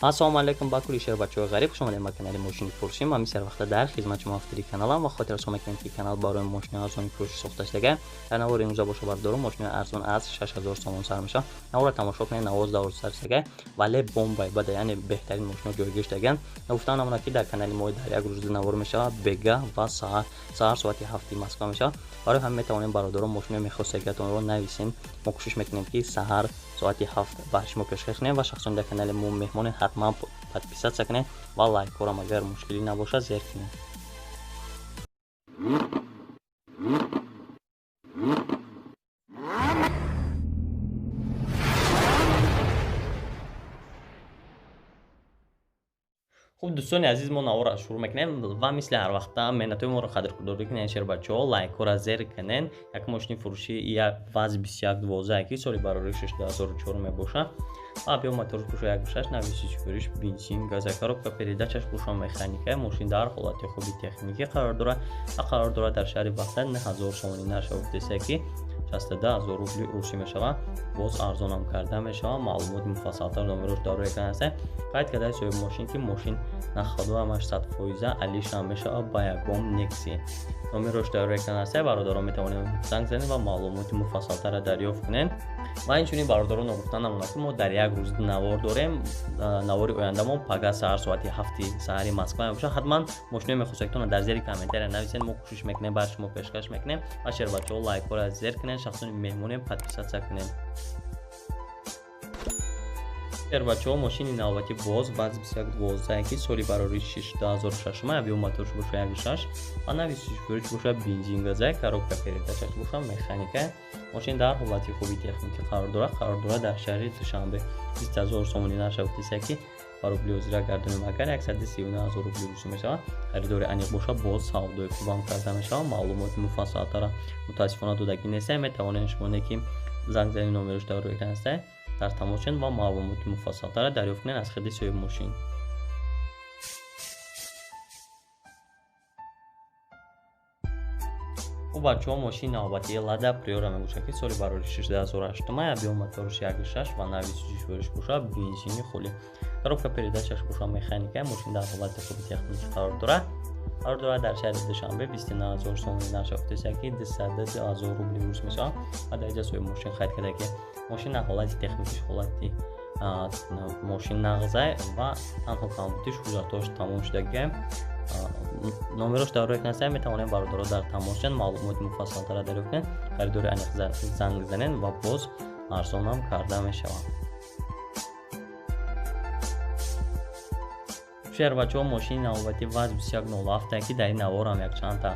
Ассалому алайкум ба кулли шербачаҳои ғариб, хуш омадем ба канали Мошини Фурӯшӣ. Ман мисл вақта дар хизмати шумо автори каналам ва хотиррасон мекунем, ки канал барои мошини арзони фурӯшӣ сохта шудага. Дар навори имрӯза боша бардорум мошини арзон аз 6000 сомон сар мешавад. Наворро тамошо кунед, навоз давр сар шудага, вале бомбай бада, яъне беҳтарин мошино ҷойгир шудаган. Гуфтан намонад, ки дар канали мо дар як рӯз навор мешавад, бега ва саҳар соати 7 Москва мешавад. Барои ҳам метавонем бародарон мошино мехостагиатонро нависен. Мо кӯшиш мекунем, ки саҳар соати 7 ба шумо пешкаш кунем ва шахсони дар канали мо меҳмонед, ҳатман подписаться кунед ва лайкҳоро, агар мушкилӣ набошад, зер кунед. Хуб, дӯстони азиз, мо наворро шурӯъ мекунем ва мисли ҳар вақта меҳнатҳои моро қадрдорӣ кунед, шербачаҳо, лайкҳоро зер кунед. Як мошини фурӯшӣ як ВАЗ 2112, ки соли бароришаш 2004 мебошад. Ва объём моторш боша 1,6, навъи сӯзишвориш бензин, газа, коробка передачаш боша механика. Мошин дар ҳолати хуби техникӣ қарор дорад ва қарор дорад дар шаҳри Ваҳдат. 9000 сомонӣ нархша гуфтеста, ки 62 000 рубли русӣ мешавад. Боз арзонам карда мешавад. Маълумоти муфассалтар номерош дар рӯи экран аст. Қайд кардаи соҳиби мошин, ки мошин на ходовамаш 100%, алишам мешавад ба ягон Нексия. Номерош дар рӯи экран аст. Бародарон метавонед занг занед ва маълумоти муфассалтарро дарёфт кунед. Ва инчунин, бародарон, ногуфта намонад, ки мо дар як рӯз навор дорем. Навори ояндамон пага саҳар соати 7 саҳари Москва мебошад. Ҳатман мошинои мехостагитонро дар зери комментария нависед, мо кӯшиш мекунем, бар шумо пешкаш мекунем. Ва шербачаҳо, лайкҳоро зер кунед, шахсони меҳмонем подписаться кунед. Шербачаҳо, мошини навбатӣ боз ВАЗ 2112, ки соли барориши 2006, объём моторш боша 1,6 ва навъи сӯзишвориш боша бензин, газа, коробка передачаш боша механика. Мошин дар ҳолати хуби техникӣ қарор дорад, қарор дорад дар шаҳри Душанбе. 20 000 сомонӣ нархша гуфтеста, ки ба рубли ҳозира гардонем агар, 139 000 рубли русӣ мешавад. Харидори аниқ боша, боз савдои хубам карда мешавад. Маълумоти муфассалтара мутаассифона додагӣ нест. Метавонед шумо не ки занг занед, номерош дар рӯи экран аст, дар тамос шавед ва маълумоти муфассалтара дарёфт кунед аз худи соҳиби мошин. Хуб, бачаҳо, мошини навбатии Лада Приора мебошад, ки соли барориши 2008, объём моторш 1,6 ва навъи сӯзишвориш боша бензини холӣ, коробка передачаш боша механика. Мошин дар ҳолати хуби техникӣ қарор дорад, қарор дорад дар шаҳри Душанбе. 29 000 сомонӣ нархша гуфтеста, ки 202 000 рубли рус мешавад. Ва дар инҷа соҳиби мошин қайд карда, ки мошин дар ҳолати техникиш, ҳолати мошин нағзай ва танҳо камбудиш ҳуҷҷатҳош тамом шудагиа. Номерош дар рӯи экран аст. Метавонем бародаро дар тамос шаванд, маълумоти муфассалтара дарёфт кунед, харидори аниқ занг занед ва боз арзонам карда мешавад. Шербачаҳо, мошини навбатӣ ВАЗ 2107, ки дар ин наворам якчандта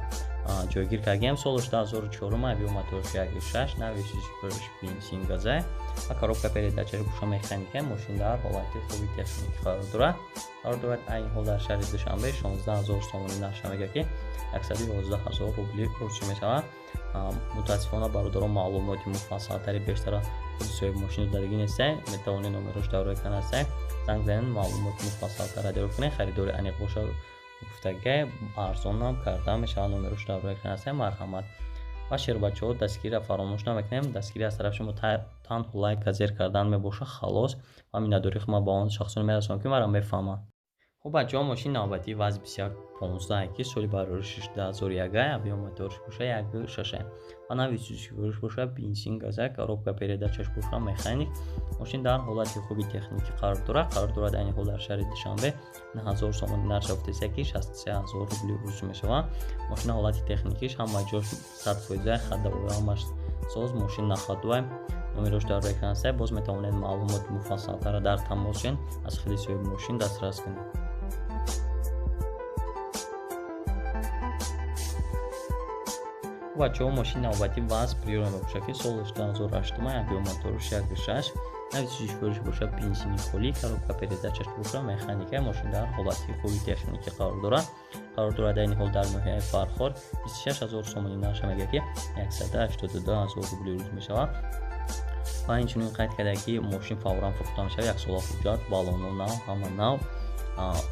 ҷойгир кардагиам. Солаш 2004, объём моторш 1,6, навъи сӯзишвориш бензин, газа ва коробка передачаш боша механика. Мошин дар ҳолати хуби техникӣ қарор дорад, қарор дорад айни ҳол дар шаҳри Душанбе. 16 000 сомонӣ нархша мегӯяд, ки 111 000 рубли русӣ мешавад. Мутаассифона, бародарон, маълумоти муфассалтари бештара худи соҳиби мошин додагӣ неста. Метавонед, номерош дар рӯи экран аст, занг занед, маълумоти муфассалтара дарёфт кунед. Харидори аниқ боша, гуфтагай, арзонам карда мешавад. Номерош дар рӯи экран аст, марҳамат. Ва шербачаҳо, дастгириро фаромӯш намекунем. Дастгирӣ аз тарафи шумо танҳо лайка зер кардан мебошад, халос. Ва миннатдории худро ба он шахсоне мерасонам, ки маро мефаҳманд. Хуб, бачаҳо, мошини навбатӣ ВАЗ 2115, ки соли бароришиш 2001, объём моторш боша 1,6 ва навъи сӯзишвориш боша бензин, газа, коробка передачаш боша механик. Мошин дар ҳолати хуби техникӣ қарор дорад, қарор дорад айни ҳол дар шаҳри Душанбе. 9000 сомонӣ нархша гуфтеста, ки 63 000 рубли русӣ мешавад. Мошина ҳолати техникиш ҳама ҷош 100%, ходовой ҳамаш соз, мошин на ходовай. Номерош дар рӯи экран аст. Боз метавонед маълумоти муфассалтара дар тамос шавед, аз худи соҳиби мошин дастрас кунед. Бачаҳо, мошини навбатӣ ВАЗ Приора мебошад, ки соли 2008, объём моторш 1,6, навъи сӯзишвориш боша бензини холӣ, коробка передачаш боша механика. Мошин дар ҳолати хуби техникӣ қарор дорад, қарор дорад айни ҳол дар ноҳияи Фархор. 26 000 сомонӣ нархша мегӯяд, ки 182 000 рубли рус мешавад. Ва инчунин қайд карда, ки мошин фавран фурӯхта мешавад, яксола ҳуҷҷат, балоно нав, ҳама нав.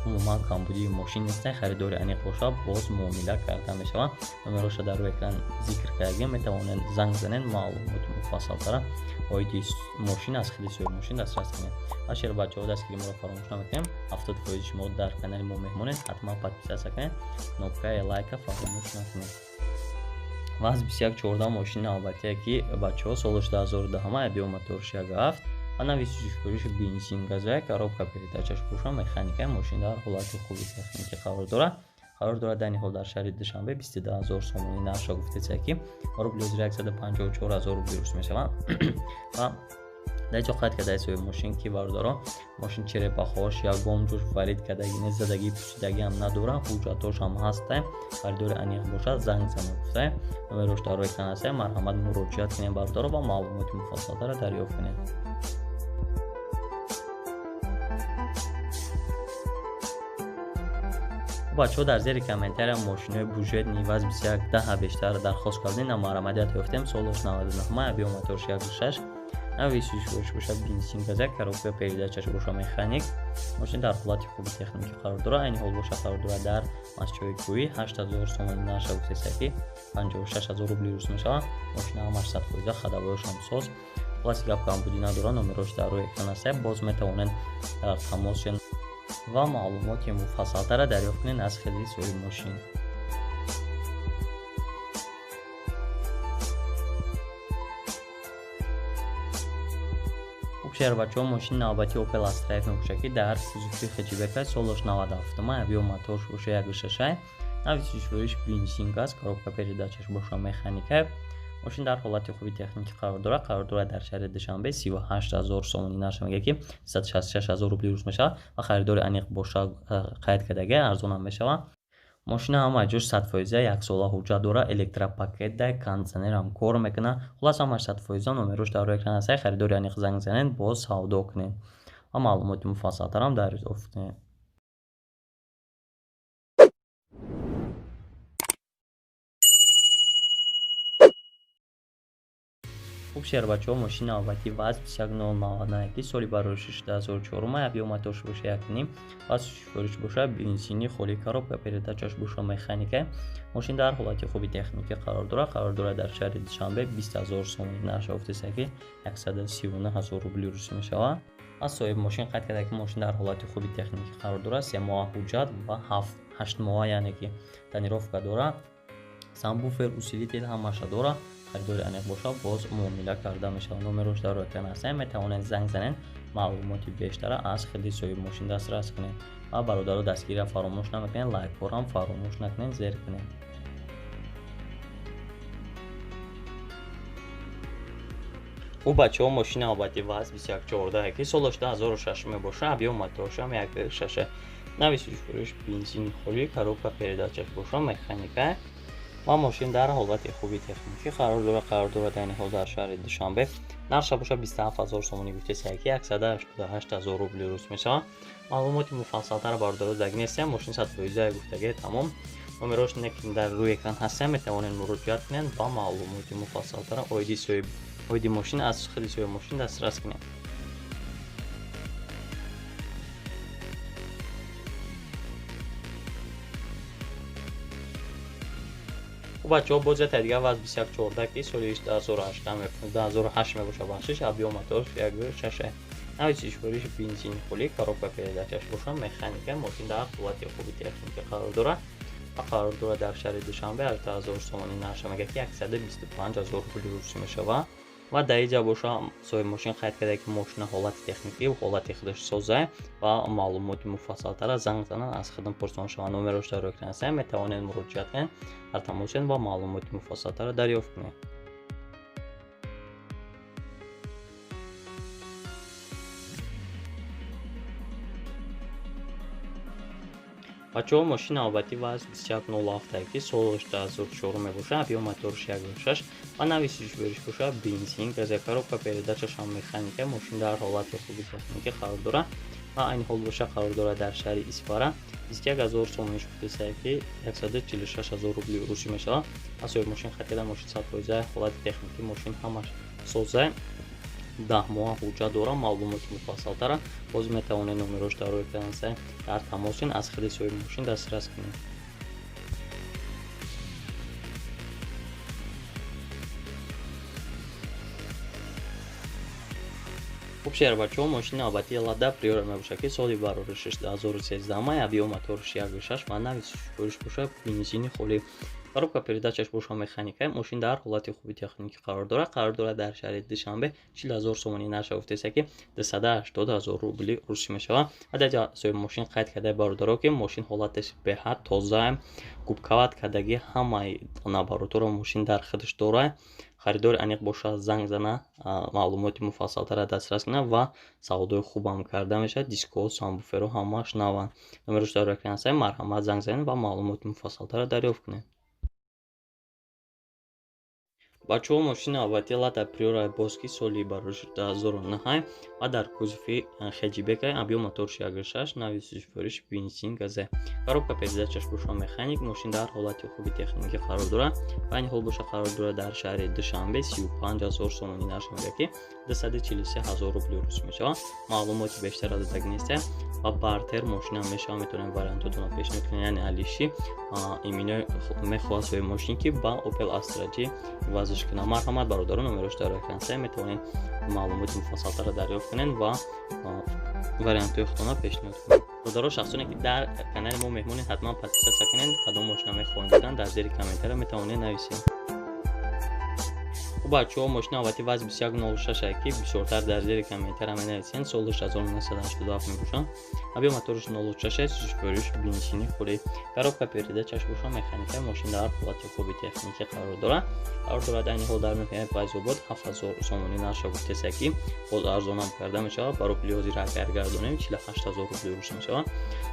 Умуман камбудии мошин нест, харидори аниқ бошад, боз муомила карда мешавад. Номероша дар рӯи экран зикр кардагем, метавонед занг занед, маълумоти муфассалтара оиди мошин аз худи соҳиби мошин дастрас кунед. Ва шербачаҳо, дастгири моро фаромӯш намекунем. 70% шумо дар канали мо меҳмонед, ҳатман подписаться кунед, кнопкаи лайка фаромӯш накунед. ВАЗ 2114 мошини навбатие ки бачаҳо солаш 2010, объём моторш 1.7 ва нави сӯзишвориш бензин газа, коробка передачаш боша механика. Мошин дар ҳолати хуби техникӣ қарор дорад. Қарор дорад дар ҳол дар шаҳри Душанбе, 22 0 сомонӣ нархша гуфтеса ки рубли ҳозир 154 0 рубли рус мешавад. Ва дар ҷо қайд кардаи соҳиби мошин ки бародаро, мошин черепахош ягон ҷош варид кардаги не, задагӣ пусидагӣ ҳам надорад, ҳуҷҷатош ҳам ҳаста. Харидори аниқ бошад, занг занад гуфта, номерош дар рӯи экран аст, марҳамат муроҷиат кунед бародаро ва маълумоти муфассалтара дарёфт кунед. Бачаҳо, дар зери комментария мошинои бюджетный ВАЗ 2110 бештар дархост кардем, намарамадият ёфтем. Солаш 99, объём моторш 1.6, нави сӯзишвориш боша бензин газа, коробка передачаш боша механик. Мошин дар ҳолати хуби техникӣ қарор дорад. Айни ҳол боша қарор дорад дар Мастчои Кӯҳӣ, 8000 сомонӣ нархша гуфтеса ки 56 000 рубли рус мешавад. Мошина ҳамаш 100%, ходовоёшам соз. Хулоси гап, камбудӣ надорад. Номерош дар рӯи экран аст, боз метавонед дар тамос шед ва маълумоти муфассалтара дарёфт кунед аз худи соҳиби мошин. Хуб, шербачаҳо, мошини навбати Opel Astra F мебошад ки дар кузови хэтчбека, солаш 97, объём моторш боша 1.6, нави сӯзишвориш бензин газ, коробка передачаш боша механика. Мошин дар ҳолати хуби техникӣ қарор дорад. Қарор дорад дар шаҳри Душанбе, 38 000 сомонӣ нархша мегӯяд ки 166 000 рубли рус мешавад ва харидори аниқ боша, қайд кардага, арзонам мешавад. Мошина ҳама ҷош 100%, яксола ҳуҷҷат дорад, электропакет да, кондитсионерам кор мекунад. Хуллас, ҳамаш 100%. Номерош дар рӯи экран аст, харидори аниқ занг занед, боз савдо кунед ва маълумоти муфассалтарам дарёфт кунед. Хуб, шербачаҳо, мошини навбати ВАЗ 21099 ки соли барориши 2004, объём моторш боша 1.5 ва сӯзишвориш боша бензини холӣ, коробка передачаш боша механика. Мошин дар ҳолати хуби техникӣ қарор дорад. Қарор дорад дар шаҳри Душанбе, 20 000 сомонӣ нархша гуфтеса ки 139 000 рубли русӣ мешавад. Аз соҳиби мошин қайд карда ки мошин дар ҳолати хуби техникӣ қарор дорад, 3 моҳа ҳуҷҷат ва 8 моҳа, яъне ки тонировка дорад, сабвуфер, усилитель ҳамаша дорад. Харидори аниқ бошад, боз муомила карда мешавад. Номерош дар рӯи экран аст, метавонед занг занед, маълумоти бештара аз худи соҳиби мошин дастрас кунед. Ва бародаро, дастгириро фаромӯш намекунед, лайкҳоро фаромӯш накунед, зер кунед. Ӯ бачаҳо, мошини навбати ВАЗ 2114 ки солаш 2006 мебошад, объём моторшам 1.6, нави сӯзишвориш бензини холӣ, коробка передачаш боша механика ва мошин дар ҳолати хуби техникӣ қарор дорад. Қарор дорад айни ҳол дар шаҳри Душанбе, нархша боша 27 000 сомонӣ гуфтеса ки 188 000 рубли рус мешавад. Маълумоти муфассалтар бародаро даг нестем, мошин 100% гуфтагӣ, тамом. Номерош дар рӯи экран ҳастем, метавонед муроҷиат кунед ва маълумоти муфассалтара оиди мошин аз худи соҳиби мошин дастрас кунед. Бачаҳо, боз яте дигар ВАЗ 2114 ки соли 2008 мебошад, бахшиш, объём моторш 1.6, нави сӯзишвориш бензини холӣ, коробка передачаш боша механика. Мошин дар ҳолати хуби техникӣ қарор дорад ва қарор дорад дар шаҳри Душанбе, 18 000 сомонӣ нархша мегӯяд ки 125 000 рубли русӣ мешавад. Ва дар инҷа боша соҳиби мошин қайд карда ки мошина ҳолати техникӣ, ҳолати худаш соза ва маълумоти муфассалтара занг зананд, аз худам пурсон шаванд. Номерош дар рӯи экран аст, метавонед муроҷиат кунед, дар тамос шавед ва маълумоти муфассалтара дарёфт кунед. Бачаҳо, мошини навбатӣ ВАЗ 2107 ки солаш 2004 мебошад, объём моторш 1.6 ва нави сӯзишвориш бошад бензин газа, коробка передачашам механика. Мошин дар ҳолати хуби техникӣ қарор дорад ва айни ҳол боша қарор дорад дар шаҳри Исфара, 21 000 сомонӣ гуфтеса ки 146 000 рубли русӣ мешавад. Аз соҳиби мошин хатида, мошин 100%, ҳолати техникӣ мошин ҳамаш соза. 10 моҳ ҳуҷҷат дорад. Маълумоти муфассалтара боз метавонед номерош дар рӯи экран дар тамосин аз худи соҳиби мошин дастрас кунед. Хуб, шербачаҳо, мошини навбатии Лада Приора мебошад, ки соли бароришаш 2013 май, объём моторш 1.6 ва нави супориш бошад, бензини холӣ. Коробка передачаш боша механика. Мошин дар ҳолати хуби техникӣ қарор дорад. Қарор дорад дар шаҳри Душанбе. 40 000 сомонӣ нарша гуфтеста, ки 280 000 рубли русӣ мешавад. Ва дар соҳиби мошин қайд карда, бародаро, ки мошин ҳолаташ беҳад тоза, губкават кардагӣ, ҳамаи наворотро мошин дар худаш дорад. Харидори аниқ бошад, занг зана, маълумоти муфассалтара дастрас кунад ва савдои хубам карда мешавад. Дискҳо, сабвуферҳо ҳамааш наванд. Номерош дар экран аст, марҳамат, занг занед ва маълумоти муфассалтара дарёфт кунед. Бачаҳо, мошини навбатии Лада Приора боз, ки соли барориши 2009 ва дар кузови хэтчбека, объём моторш 1.6, нави супориш, бензин, газе. Коробка передачаш боша механик. Мошин дар ҳолати хуби техникӣ қарор дорад ва айни ҳол боша қарор дорад дар шаҳри Душанбе. 35 000 сомонӣ нарх мегӯяд, ки 243 000 рубли рус мешавад. Маълумоти бештар додагӣ нест ва бартер мошинам мешавад. Метавонем вариантотонро пешниҳод кунем, яъне алиши имино мехоҳад соҳиби мошин, ки ба Opel Astra G ивазш кунад. Марҳамат, бародарон, номерош дар экран, метавонед маълумоти муфассалтара дарёфт кунед ва вариантҳои худтонро пешниҳод кунед. Бародаро, шахсоне ки дар канали мо меҳмонед, ҳатман подписаться кунед. Кадом мошина мехоҳед дидан, дар зери комментария метавонед нависед. Хуб, бачаҳо, мошини навбати ВАЗ 2106, ки бисёртар дар зери комментария менависед, соли 1987 мебошад, объём моторш 06, супориш, бензини холӣ, коробка передачаш боша механика. Мошин дар ҳолати хуби техникӣ қарор дорад. Қарор дорад айни ҳол дар ноҳияи Файзобод. 7000 сомонӣ нарша гуфтеса, ки боз арзонам карда мешавад. Ба рубли ҳозир агар гардонем, 48 000 рубли рус мешавад.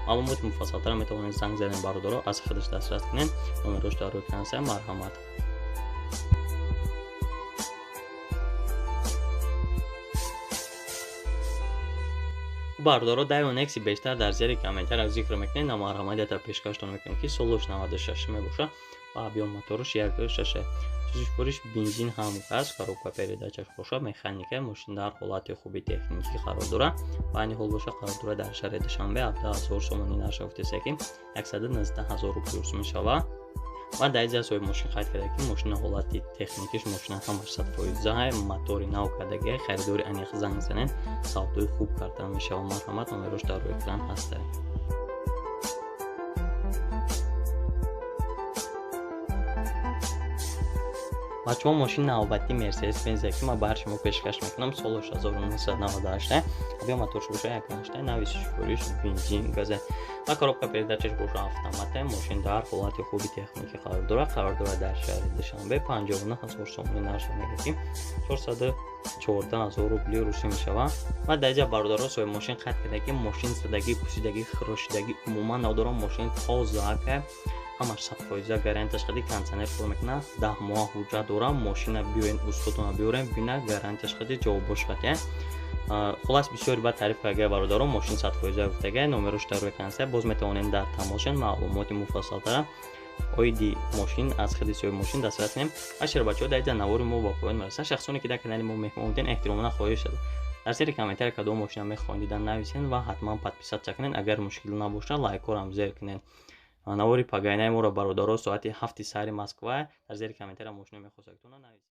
Маълумоти муфассалтара метавонед занг занед, бародаро, аз худаш дастрас кунед. Номерош дар рӯи экран, марҳамат. Бародаро, Дайо Некси бештар дар зери комментария зикр мекунед. Намарҳамат, ята пешкаштон мекунем, ки солош 96 мебошад ва объём моторш 1.6, сӯзишвориш бензин ҳам газ, коробка передачаш бошад механика. Мошин дар ҳолати хуби техникӣ қарор дорад ва айни ҳол боша қарор дорад дар шаҳри Душанбе. 17 000 сомонӣ нарша гуфтеса, ки 119 000 рубли рус мешавад. Ва дар инҷа соҳиби мошин қайд карда, ки мошина ҳолати техникиш, мошина ҳамаш 100%, мотори нав кардагия. Харидори аниқ занг занед, савдои хуб карда мешавад. Марҳамат, номерош дар рӯи экран ҳаста. Бачаҳо, мошини навбатии Мерседес Бензе, ки ман бар шумо пешкаш мекунам, соли 1998, объём моторш боша 1.8, нави супориш, бензин, газе ва коробка передачаш боша автомата. Мошин дар ҳолати хуби техникӣ қарор дорад. Қарор дорад дар шаҳри Душанбе. 59 000 сомонӣ нарша мегӯяд, ки 414 000 рубли русӣ мешавад. Ва дар инҷа, бародаро, соҳиби мошин қайд карда, ки мошин задагӣ, пусидагӣ, хирошидагӣ умуман надорад. Мошин тоза, ҳамаш 100% гарантияш қади, кондитсионер кор мекунад, 10 моҳ ҳуҷҷат дорад. Мошина биёен, устодона биёрем, бина, гарантияш қади, ҷавобош қатъия. Хулас, бисёри бад таъриф карда, бародаро, мошин 100% гуфтага. Номерош дар рӯи экран, боз метавонем дар тамос шавем, маълумоти муфассалтара оиди мошин аз худи соҳиби мошин дастрас кунем. Ва бачаҳо, дар инҷа навори мо ба поён мерасад. Шахсоне ки дар канали мо меҳмон буден, эҳтиромона хоҳиш, дар зери комментария кадом мошина мехоҳед дидан нависен ва ҳатман подписаться кунед. Агар мушкил набошад, лайкҳоро зер кунед. Навори пагайнаи моро, бародаро, соати 7-и саҳари Москва. Дар зери комментария мошина мехостагитона нависед.